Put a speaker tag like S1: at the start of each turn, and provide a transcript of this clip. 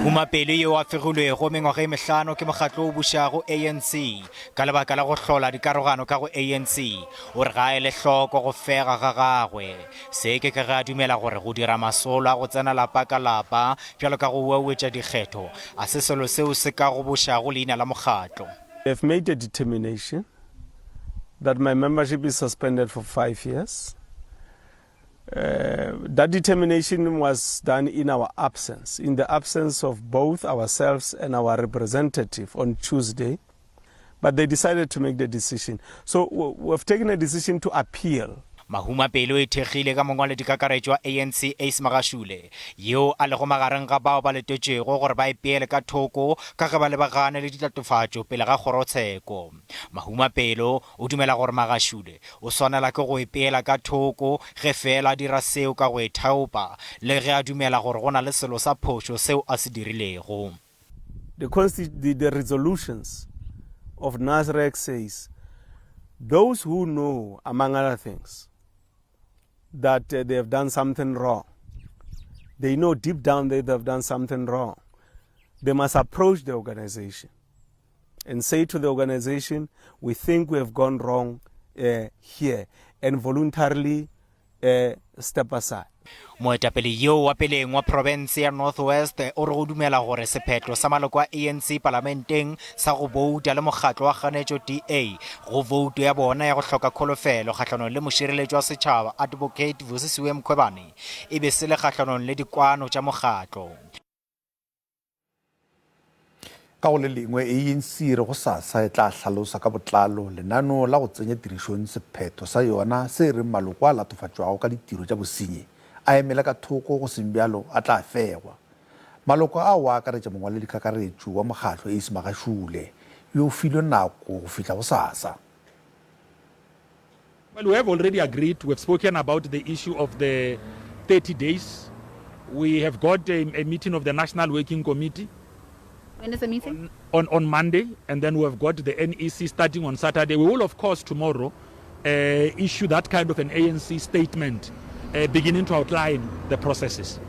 S1: Mahumapelo yo a fegilwego mengwaga e mehlano ke mokgatlo o bušago ANC ka lebaka la go hlola dikarogano ka go ANC, o re ga a ele hloko go fega ga gagwe. Se ke ka ge a dumela gore go dira masolo a go tsena lapa ka lapa bjalo ka go uauetša dikgetho a se selo seo se ka gobošago leina la mokgatlo.
S2: They've made a determination that my membership is suspended for five years. Uh, that determination was done in our absence, in the absence of both ourselves and our representative on Tuesday. But they decided to make the decision. So we've taken a decision to appeal.
S1: Mahumapelo e thekgile ka mongwaledikakaretšo wa ANC Ace Magashule, yo a lego magareng ga bao ba letetšwego gore ba ipeele ka thoko ka ge ba lebagane le ditatofatšo pele ga kgorotsheko. Mahumapelo o dumela gore Magashule o swanela ke go ipeela ka thoko ge feela a dira seo ka go ithaopa le ge a dumela gore go na le selo sa phošo seo a se dirilego.
S2: The, the, the resolutions of Nasrec says those who know, among other things, that uh, they have done something wrong, they know deep down that they have done something wrong, they must approach the organization and say to the organization, we think we have gone wrong uh, here, and voluntarily uh, step aside.
S1: Moetapele yoo wa peleng wa profense ya North West o re go dumela gore sephetho sa maloko a ANC palamenteng sa go bouta le mokgatlo wa kganetšo DA go bouto ya bona ya go hloka kholofelo kgahlanong le mošireletši wa setšhaba Advocate Busisiwe Mkhwebane e be se le kgahlanong le dikwano tša mokgatlo.
S3: Ka go le lengwe, ANC e re gosasa e tla hlalosa ka botlalo lenaneo la go tsenya tirišong sephetho sa yona se reng maloko a latofatšwago ka ditiro tša bosenyi a emele ka thoko go seng bjalo a tla fegwa. Maloko ao a akaretša mongwaledikakaretšo wa mokgatlo Ace Magashule yo filwe nako go fihla gosasa.
S4: Well, we have already agreed. We've spoken about the issue of the 30 days. We have got a, a meeting of the National Working Committee.
S5: When is the meeting?
S4: On, on, on Monday, and then we have got the NEC starting on Saturday. We will, of course, tomorrow uh, issue that kind of an ANC statement uh, beginning to outline the processes.